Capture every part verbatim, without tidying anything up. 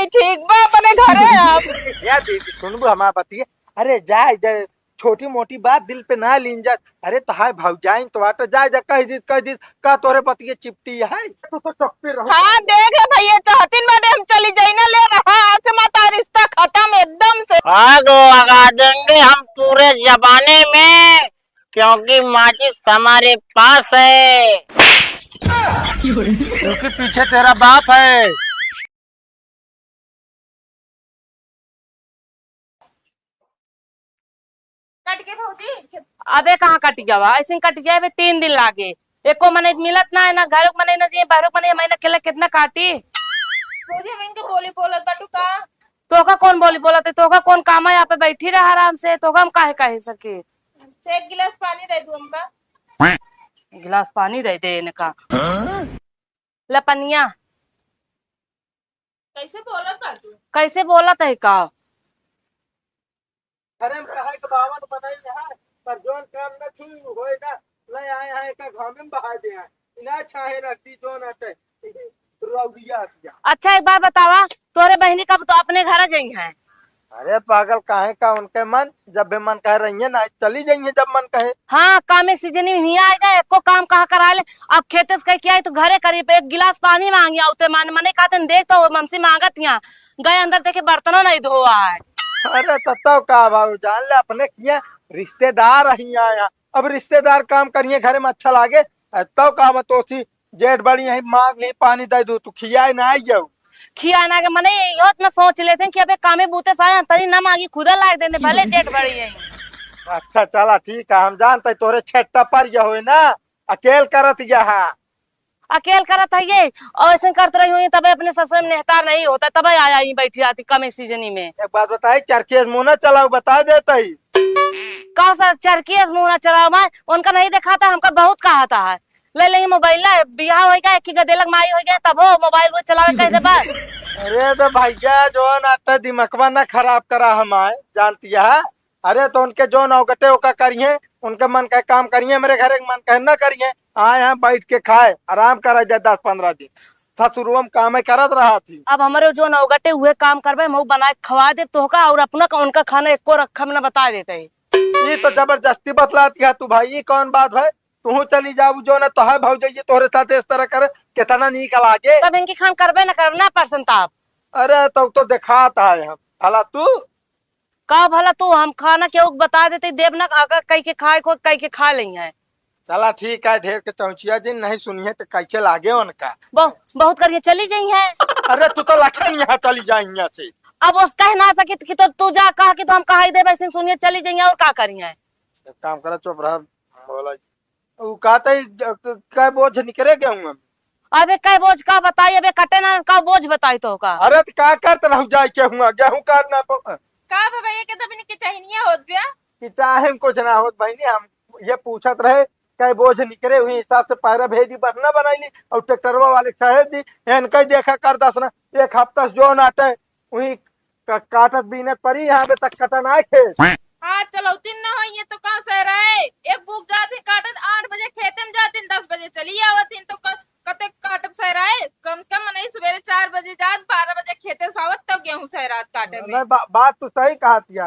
ठीक बा, अपने घरे आप। या दीदी, सुनबू हमार बतिया? अरे जाए दे, छोटी मोटी बात दिल पे ना लीन जा। अरे तहार भौजाइन तो आटे, जाए दे, कह दीस, कह दीस, का तोरे बतिये चिपटी है? तू तो चुप्पे रहो। हाँ, देख भैया, चाहतीन बाटे हम चली जाई ना, ले रहा, आज से हमारा रिश्ता खत्म एकदम से। आग लगा देंगे हम पूरे जमाने में, क्योंकि माचिस हमारे पास है। क्योंकि पीछे तेरा बाप है। कट के भौजी। अबे कहाँ कट गवा? ऐसे कट जाए बे, तीन दिन लागे, एको मनई मिलत ना है, ना घरोक मनई ना जाए, बाहरोक मनई, हम अकेले कितना काटी? भौजी, हम इनके बोली बोलत बाटू का? तोका कौन बोली बोलत है? तोका कौन काम है? यहाँ पे बैठी रहा आराम से, तोका हम काहे कहे सके? से एक गिलास पानी दे दू हमका। गिलास पानी दे दे इनका। हाँ? ले पनिया। कैसे बोलत बाटू? कैसे बोलत है का? अरे हम कहा के बावन बनाई है, पर जोन काम न थी होए ना, ले आए हैं एक घामे में बहा दे हैं। इना छाहे रख दी जोन आटे। रौदिया से जा। अच्छा एक बात बतावा, तोरे बहिनी कब तो अपने घर जाई हैं? अरे पागल, काहे का उनके मन, जब भी मन कहे रहिए ना, चली जाइए जब मन कहे। हाँ, काम एक सीजन में हियाँ आ जाए, एको काम कहा करा ले। अब खेते से कह के आई तो घरे करी, एक गिलास पानी मांगी आउते मान, मने कहते देख तो ममसी मांगत यहाँ, गए अंदर देखे बर्तनों नहीं धोआ है। अरे त तब का बाबू, जान ले अपने किया रिश्तेदार अही आया, अब रिश्तेदार काम करिए घरे में अच्छा लागे, तब का बतोसी जेठ बड़ी यही मांग ली, पानी दे दू, तू खियाए ना आई जाऊ। खियाए ना के मने इहो त न सोच लेते हैं कि अबे कामे बूते सारे तनी न मांगी, खुदा लाग देने भले जेठ बड़ी है। अच्छा चला ठीक है, हम जानते हैं तोरे छेट्टा पर यह होए ना, अकेल करत यह। अकेल करत है ये, और ऐसे करत रही हुई तबे अपने ससुर में नेहतार नहीं होता, तबे आया ही बैठी रहती कम एक सीजनी में। एक बात बताई, चरखी से मुंह ना चलाओ, बता देता ही। का सर चरखी से मुंह ना चलाओ, मैं उनका नहीं दिखाता, हमका बहुत कहा था है। ले ले मोबाइल, बियाह होई गया, एक ही गदेलक माई होई गया, तब हो मोबाइल वो चलावे कह दे बस। अरे तो भैया, जोन आटा दिमकवा ना खराब करा हमार, जानती है। अरे तो उनके जोन औगटे ओका करिए, उनके मन का काम करिए, मेरे घर के मन का ना करिए। आए हैं बैठ के खाए, आराम करा जाए दस पन्द्रह दिन। ससुरुआ में कामे करत रहा थी। अब हमरे जोन औगटे उहे काम करबे, हम बनाए खवा दे तोहका, और अपना का उनका खाना एको रखब ना, बता देते हैं। ई तो जबरदस्ती बतलाती है तू भाई, ई कौन बात है? तू चली जाबू, जोन तोहार भौजाई तोहरे साथ इस तरह करे, कितना नीक लागे। तब इनकी खान करबे ना करब ना परसंताप। अरे तब तो देखात है हम। भला तू? का भला तू? हम खाना केहू के बता देते देब ना, अगर कई के खाए को कई के खा लेई है। चला ठीक है, ढेर के चौचिया जिन नहीं सुनिए तो कैसे लागे उनका। बहु-, बहुत करिए चली जाई है। अरे तू तो लखन यहाँ चली जाई यहाँ से। अब उस कह ना सकित कि तो तू जा कहा कि तो हम कहा ही देब, ऐसे सुनिए चली जाई है और का करिए। एक काम करा, चुप रहा, बोला। उ कहते, क-, कै बोझ निकरे गेहूं में? अबे कै बोझ का बताई, अबे कटे ना का बोझ बताई तो का? अरे त का करत रहू जाए के हुआ, गेहूं काट ना प-, का बा भैया, के तब इनके चाहिनिया होत बिया? कि चाहे हम कुछ ना होत बहिनी, हम ये पूछत रहे, कै बोझ निकरे हुई हिसाब से पैरा भेज दी, बस ना बनाई ली, और ट्रैक्टरवा वाले के सहेज दी, एन कई देखा कर दस ना, एक हफ्ता से जो नाटे, वही क-, काटत बीनत परी, यहाँ पे तक कटन आए खेत। हाँ, चलौती न होई, ये तो का सहरा है? एक बुक जात ही काटत, आठ बजे खेते में जात ही, दस बजे चली आवत ही, तो क-, कते काटब सहरा है? कम से कम मनई सुबेरे चार बजे जात, बारह बजे खेते से आवत, तब गेहूं सहरात काटे में। नहीं, बा-, बात तो सही कहत या।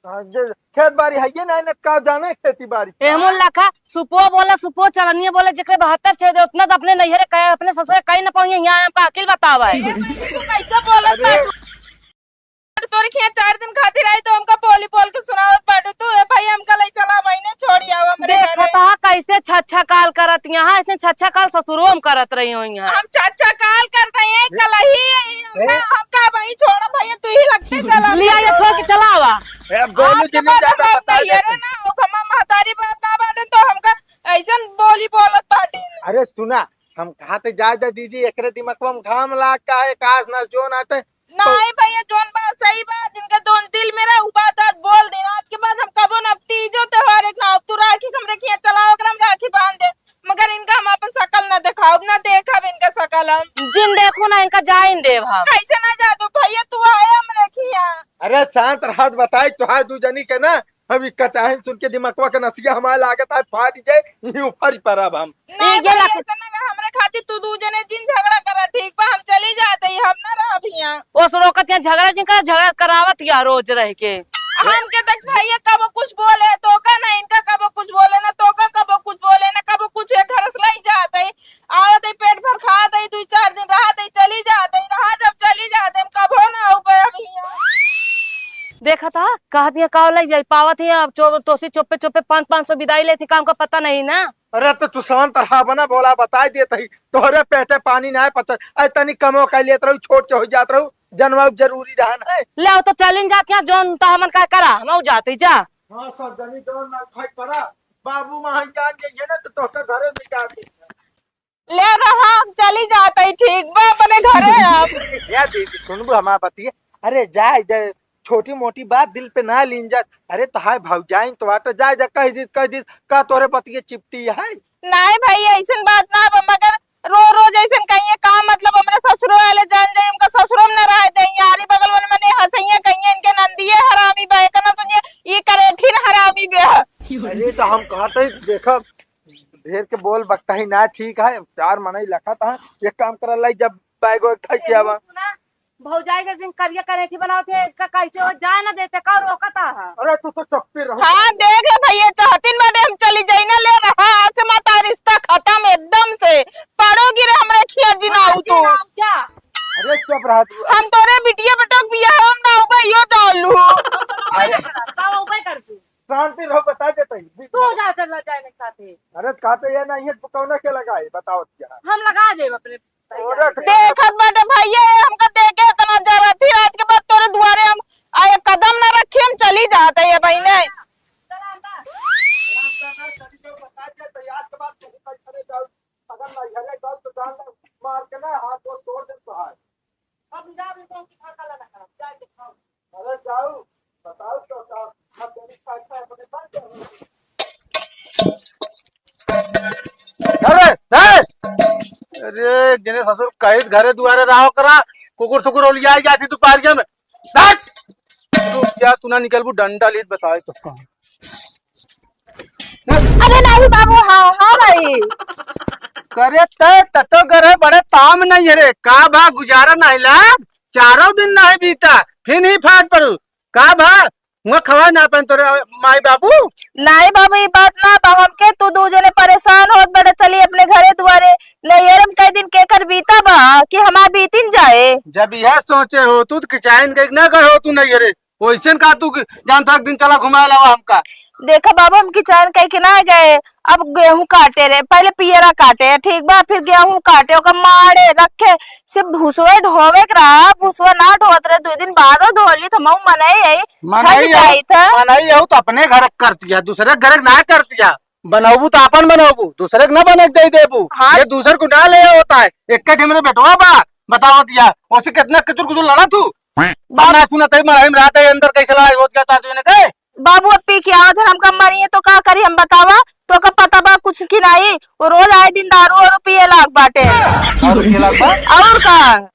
हाँ, जे खेत बारी है ये नहीं, न का जाने खेती बारी। ए, हमन लाखा, सुपो बोला, सुपो चलनिया बोला, जेकरे बहत्तर छेद है, उतना तो अपने नैहरे कहे, अपने ससुरे कहीं न पाइए, यहाँ हमका अकिल बतावा है। ए, तू कैसे बोलत अरे। बाटू? तोरे खिया चार दिन खातिर आई तो हमका बोली बोल के सुनावत बाटू तू। ए भाई, हमका ले चला, महीने छोड़ी आवा हमरे देख घरे। तो कैसे छच्छा काल करत यहाँ, ऐसे छच्छा काल ससुरो हम करत रही हो यहाँ। हम छच्छा काल करते हैं, ए, कलही है, ए। हमका, हमका वही छोड़ा भैया, तू ही लगते चला। लिया ये छोड़ के चला आवा। ए, अब गोलू आपके जी ने बाद ज्यादा हम बताए नैहरे देते। ना, अब हम महतारी बाप ना बाटे तो हमका ऐसन बोली बोलत बाटी। अरे सुना, हम कहा थे जाए दे दीदी, एकरे दिमाग में घाम लाग का है, काश ना जो नाटे नहीं भैया, जौन बात सही बात, इनका दोन दिल में रहे, उ बात आज बोल देना। आज के बाद हम कबो न, अब तीजो त्योहार एक ना, अब तू राखी हमरे खिया चलाओ, अगर हम राखी बांध दे, मगर इनका हम अपन शकल न दिखाओ, न देखब इनका शकल हम। जिन देखू ना, इनका जाइन देब हम। कैसे ना जा तू भैया, तू आया हमरे खिया। अरे शांत रहत बताई, तुहार दू जनी के ना, हम इक्का चाहे सुन के दिमागवा के नसिया हमारे लागत है फाट जाए, यहीं ऊपर ही परब हम। नहीं ये भैया, लख- ऐसा ना हमरे खातिर तू दू जने जिन झगड़ा करा, ठीक बा, हम चली जात ही, हम ना रहब हियाँ। ओस रोकत हियाँ झगड़ा जिन करा, झगड़ा करावत हियाँ रोज रह के। हमके तक भैया कबो कुछ बोले, तोका ना इनका कबो कुछ बोले, ना तोका कबो कुछ बोले, ना कबो कुछ एक घर से लई जात ही। आवत ही, पेट भर खात ही, दुई चार दिन रहत ही, चली जात ही, रहा जब चली जात ही, हम कबो ना आउबे अब हियाँ। देखत हा, कहत हियाँ का लई जाई, पावत हियाँ, अब चो-, तोसी चुप्पे चुप्पे पाँच पाँच सौ बिदाई लेत ही, काम का पता नहीं ना। अरे तो तू शांत रहा बना, बोला बताई देत ही, तोहरे पेटे पानी ना है पचा, ऐ तनी कमो कर लेत रहू, छोट के हो जात रहू, जनवा जरूरी रहन है। ले आओ तो चलिन जात हियाँ, जौन तो हमन का करा, हम जात ही जा। हाँ, सब जनी जौन ना खाई पड़ा, बाबू वहाँ जान जाइए ना तो तोहका घरे निकाल दे। ले रहा, हम चली जात ही, ठीक बा, अपने घरे अब। या दीदी, सुनबू हमार बतिया? अरे जाए दे, छोटी मोटी बात दिल पे ना लीन जात। अरे तो हाय भौजाइन तो बाटे, जाए दे, कह दीस, कह दीस, का तोरे बतिये चिपटी है? नाहीं भाई, अइसन बात ना बा, मगर रो रोज अइसन कहिए का मतलब, हमरे ससुरो वाले जान जाई, हमका ससुरो में ना रह देइए, आरी बगल वाले मने हंसइए, कहिए इनके नंदिये हरामी बा, एक ना सुनिए, ई करेठिन हरामी बा। अरे तो हम कहत ही, देखो, ढेर के बोल बकता ही ना ठीक है, चार मनई लखत है, एक काम कर लाई, जब बैगो एक थई किया बा। सुना, भौजाई के दिन करिया करेठी बनावत है, का कैसे हो जाए ना देते, का रोकत है? अरे तू तो चुप्पे रहो। हाँ, देख ले भैया, चाहतिन बाटे हम चली जाई ना, ले रहा, आज से माता रिश्ता खत्म एकदम से, पड़ोगी रे हमरे खिया जिनाऊ तू। क्या? अरे चुप रहा तू। हम तोरे बिटिया बेटोक बियाह हम ना होबे, यो जान लू। अरे। का होबे कर तू? शांति रहो, बता देते ही। तू जा चल ना जाए नहीं खाते। अरे खाते ये नहीं है, तू कौन के लगाए, बताओ क्या? हम लगा देब अपने। अरे देखत बाटे भैया, ये हमका देखे इतना जरूरत ही, आज के बाद तोरे दुआरे हम आए कदम ना रखी, हम चली जाते ये बहिने। अगर नैहरे जाओ तो जान लो, मार के ना हाथ गोड़ तोड़ दे तो है। अब ना भी कौन सी भाषा लगा कर, क्या दिखाओ? अरे जाओ, बताओ तो का, अब तेरी भाषा अपने बन जाओ। अरे, ए! अरे, जिन्हें ससुर कहित घरे दुआरे रहो करा, कुकुर सुकुर ओलियाई जाती दुपहरिया में। हट! तू क्या, तू ना निकलबू, डंडा लीत बताए तो कहाँ। अरे नहीं बाबू, हाँ, हाँ भाई। करे ते ततो करे बड़े ताम नहीं है रे, का भा गुजारा नहीं ला, चारों दिन नहीं बीता, फिर ही फाट पड़ू, का भा हुआ खवा ना अपन तोरे माई बाबू? नहीं बाबू, ई बात ना बा, हमके तू दू जने परेशान होत बड़े, चली अपने घरे दुआरे, नैहर में कई दिन केकर बीता बा कि हमार बीतिन जाए। जब यह सोचे हो तू तो किचाइन के ना गए हो तू नैहरे, वैसन का तू जानता एक दिन चला घुमाए लावा हमका। देखा बाबू, हम किचाइन कह के ना गए, अब गेहूं काटे रे, पहले पियरा काटे, ठीक बा, फिर गेहूं काटे, ओकर मारे रखे, सिर्फ भूसवे ढोवे के रहा, भूसवा ना ढोवत रहे, दो दिन बाद धोली, तो मऊ मनई है, मनई थक हो, जाई था। मनई हो तो अपने घर करतिया, दूसरे घर ना करतिया, बनौबू तो अपन बनौबू, दूसरे के ना बने दे देबू। हाँ। ये दूसर को ना ले होता है, एक के ठिमरे बेटवा बा, बतावत या, ओसे कितना किचुर कुचुर लड़ा तू। बाप ना सुनत है, मड़ई में रहत है, अंदर कैसे लड़ाई होत गया था तू इन्हें के? बाबू, अब पी के आवत है, हमका मारिए तो का करी हम बतावा? तोका पता बा कुछ कि नाहीं? वो रोज आए दिन दारू और पिए लाग बाटे। दारू पिए लाग बा? और का?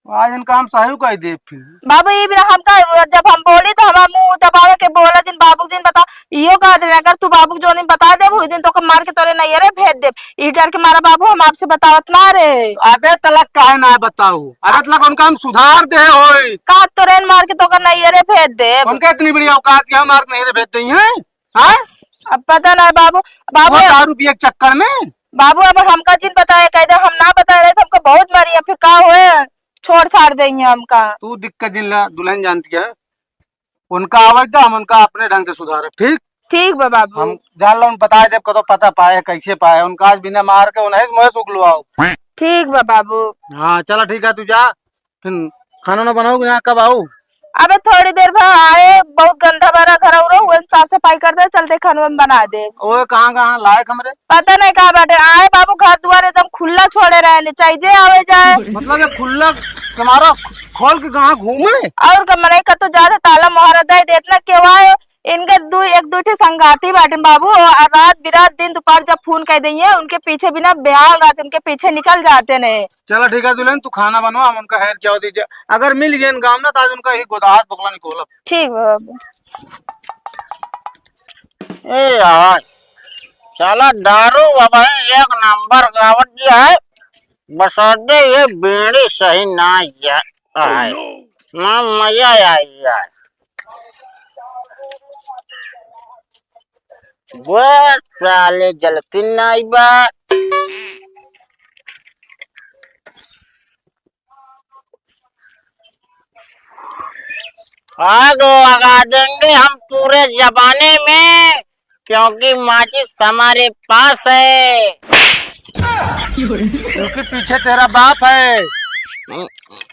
आज इनका हम सही कह दे फिर। बाबू, ये बिना हमका, जब हम बोली तो हमार मुंह दबावे के बोला जिन बाबू जिन बता, इहो कह दे, अगर तू बाबू जो दिन बता देबू, उस दिन तोका मार के तोरे नैहरे भेज देब। ई डर के मारा बाबू हम आपसे बतावत ना रहे। अबे तलक काहे ना बताऊ? अबे तलक उनका हम सुधार दे होई। का तोरे मार के तोका नैहरे भेज देब? उनका इतनी बड़ी औकात कि हम मार के नैहरे भेज देई हैं? हाँ? अब पता ना बाबू, बाबू वो दारू पिए के चक्कर में? बाबू अब हमका जिन बताए, कह दे हम ना बताए रहे तो हमका बहुत मारी है, फिर का होए? छोड़ छाड़ देंगे हमका। तू दिक्कत जिन ला दुल्हन जानती है, उनका आवाज दे, हम उनका अपने ढंग से सुधारब, ठीक? ठीक बा बाबू। हम जान लो, उन बता देब, कतो पता पाए, कैसे पाए, उनका आज बिना मार के उन्हें मुँह से उगलवाओ। ठीक बा बाबू। हाँ, चला ठीक है, तू जा, फिर खाना ना बनाओ कि ना, कब आओ? अबे थोड़ी देर बाद आए, बहुत गंदा भरा घर और हुए, साफ सफाई कर दे, चलते खाना हम बना दे। ओए, कहाँ, कहाँ लायक हमरे? पता नहीं कहाँ बाटे। आए बाबू, घर दुआर एकदम खुला छोड़े रहे, चाहे जे आवे जाए। मतलब ये खुला तुम्हारा खोल के कहाँ घूमे? और का मनई का तो ज्यादा ताला मोहरा दे देत ना, केहू आए, इनके दू, एक दू ठे संगाती बाटे बाबू, और रात बिरात दिन दोपहर जब फोन कर देइए, उनके पीछे बिना ब्याल रात उनके पीछे निकल जाते ने। चला ठीक है दुल्हन, तू खाना बनवा, हम उनका खैर क्या दीजिए, अगर मिल गए गाँव ना तो आज उनका ही गोदास बोकला निकोलब। ठीक बा बाबू। ए यार, साला दारू अबहीं एक नंबर गावत है, बस अड्डे ये बीड़ी सही ना है। ना मजा आई यार। वो साले जलती नाई बा। आग लगा देंगे हम पूरे जमाने में, क्योंकि माचिस हमारे पास है। क्योंकि पीछे तेरा बाप है।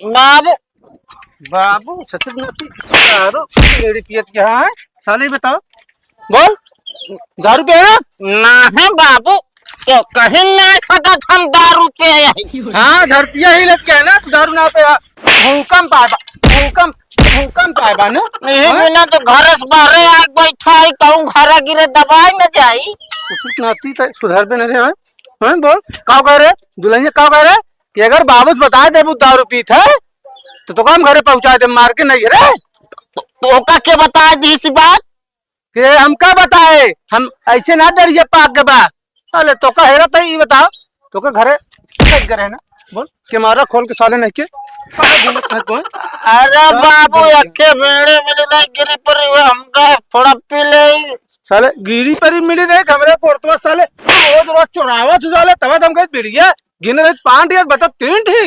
बाबू। बाबू, ससुर नाती, दारू, बीड़ी पियत के, हाँ? साले बताओ, बोल, दारू पिए ना? ना है बाबू, तो कहीं ना सकत हम दारू पिए। हाँ, धरतिया ही लग गया ना, तू दारू ना पे, भूकंप आए बा, भूकंप, भूकंप आए बा ना? यही हाँ? बिना तो घर से बाहरे आग बैठा है, कहूँ घर गिरे दबाई न जाई। ससुर नाती तो सुधर पे नहीं है, हाँ? बोल, का कह रहे? दुल्हनिया का कह रहे? कि अगर बाबू से बता देबू दारू पीत है, तो तोका हम घरे पहुंचा दे मार के नहीं रे। तो, तो का के बता दी इसी बात? कि हम का बताए, हम ऐसे ना डरिए पाक के बा। अरे तोका हेरा तो ई बताओ, तोका घरे कैद करे है ना? बोल, के मारा खोल के साले नहीं के। काहे घूमत है तू? अरे बाबू, अक्के बेड़े में ना गिरी पड़ी हुए, हमका थोड़ा पी ले। साले गिरी पड़ी मिली नहीं, हमरे कोर्टवा साले रोज रोज चोरावा तू साले, तबे तो हम कहे बिड़िया गिने रहे पाँच ठे, बता तीन ठे।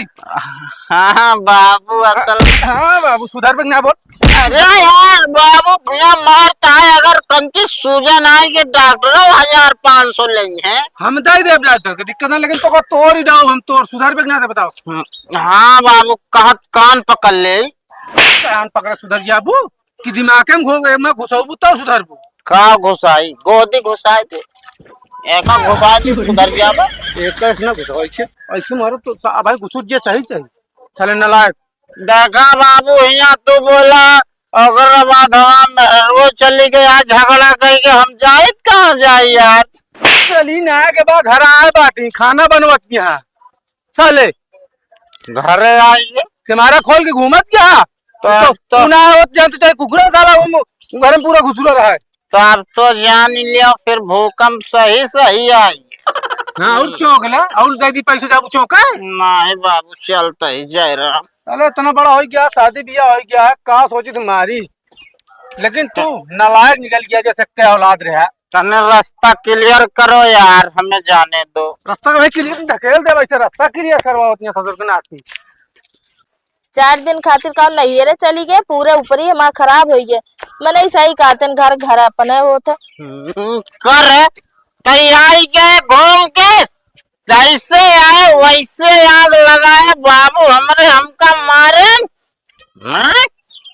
हाँ बाबू, असल हाँ बाबू, सुधर पे ना बोल। अरे यार बाबू, भैया मारता है, अगर कंची सूजन आए के डॉक्टर हजार पाँच सौ लेंगे। हम दे दे डॉक्टर के, दिक्कत ना, लेकिन तो तोड़ ही डाओ, हम तोड़ सुधर पे ना दे, बताओ। हम्म, हाँ बाबू, कहत कान पकड़ ले। कान पकड़ सुधर जाबू। कि दिमाग में घो-, में घुसौबू तब सुधरबू। का घुसाई? गोदी घुसाई दे। एका घुसाई दे, सुधर जाबा। एक तो ऐसे ना घुसाओ, ऐसे, ऐसे मारो तो सा-, भाई घुसुर जे सही सही। साले नालायक। देखा बाबू, हियाँ तू बोला, ओकरा बाद हमार मेहरुओ चली गई, आज झगड़ा कई के हम जाइत कहाँ जाई यार? चली ना के बा, घर आए बाटी, खाना बनवत यहाँ। साले। घरे आइए। तुम्हारा खोल के घूमत क्या? तो तो, अब तो तू ना होत जान तो चाहे कुकुरा साला वो मु-, घर में पूरा घुसुरा रहा है। तो अब तो जान ही लियो, फिर भूकंप सही सही आई। हाँ, और चौंक ला, और जल्दी पैसे जाबू चौंका है? नहीं बाबू, चलता ही जाए रहा। अरे इतना बड़ा हो गया, शादी ब्याह हो गया है, का सोची तुम्हारी? लेकिन तू नालायक निकल गया, जैसे क्या औलाद रहा। तने रास्ता clear करो यार, हमें जाने दो। रास्ता का भाई clear ढकेल दे, वैसे रास्ता clear करवाओ इतने ससुर के नाती। चार दिन खातिर का नैहरे चली गए, पूरे ऊपरी हमार खराब हो गए। मने सही कहते हैं, घर, घर अपने होत है। हम्म, कर तैयारी के घूम के जैसे आए वैसे आग लगाए बाबू, हमरे हमका मारे। हाँ?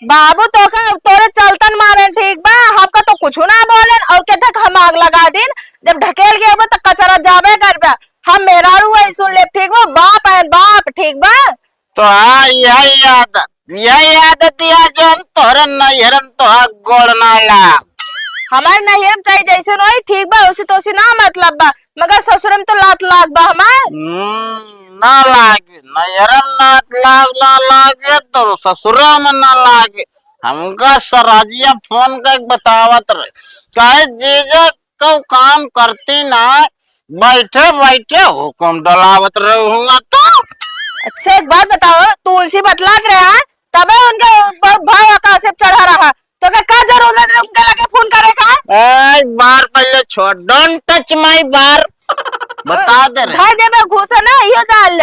बाबू तो का तोरे चलतन मारे, ठीक बा, हमका तो कुछ ना बोले और के तक हम आग लगा दिन। जब ढकेल गए बा तो कचरा जाबे करबे। हम मेहरारू है, सुन ले, ठीक बा, बाप है, बाप, ठीक बा। तो हाँ, यही आदत, यही आदत या जो हम तोहरे नैहरन तोहार गोड़ ना लाग। हमार नैहर में चाहे जैसे होई, ठीक बा, उसी तो उसी ना मतलब बा, मगर ससुर में तो लात लाग बा हमार। हम्म, ना लागे, नैहरन लात लाग, ना लागे, तो ससुरा में ना लागे। हमका सरहजिया फोन करके बतावत रहे, कहे जीजा कउ काम करती ना, बैठे बैठे हुकुम डोलावत रहूंगा तो। अच्छा, एक बात बताओ, तू उनसे बतलात रहा, तबे उनके ब-, भाव आकाश से चढ़ा रहा, तो का, का जरूरत है उनके लगे फोन करे का? ए, एक बार पहले छोड़, don't touch my bar। बता दे रे। घर दे में घुसे ना, ये डाल।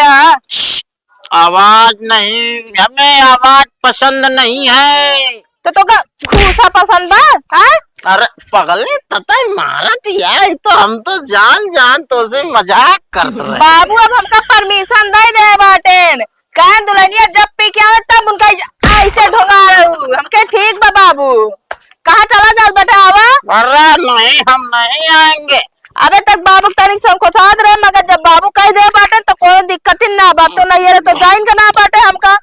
आवाज नहीं, हमें आवाज पसंद नहीं है। तो तोका घूसा पसंद बा, हाँ? अरे पगले, ततई मारत यार, तो हम तो जान जान तोसे मजाक करत रहे। बाबू, अब हमका permission दे दे बाटेन। कान दुल्हनिया जब पी के आवे तब उनका ऐसे ढोंगा रहू। हमके ठीक बा बाबू। कहाँ चला जात बाटे, आवा? अरे नहीं, हम नहीं आएंगे। अबे तक बाबू के तनिक संकोचात रहे, मगर जब बाबू कह दे बाटे तो कोनो दिक्कत ही ना बा। तो नहीं, ये तो जाइन के ना बाटे हमका।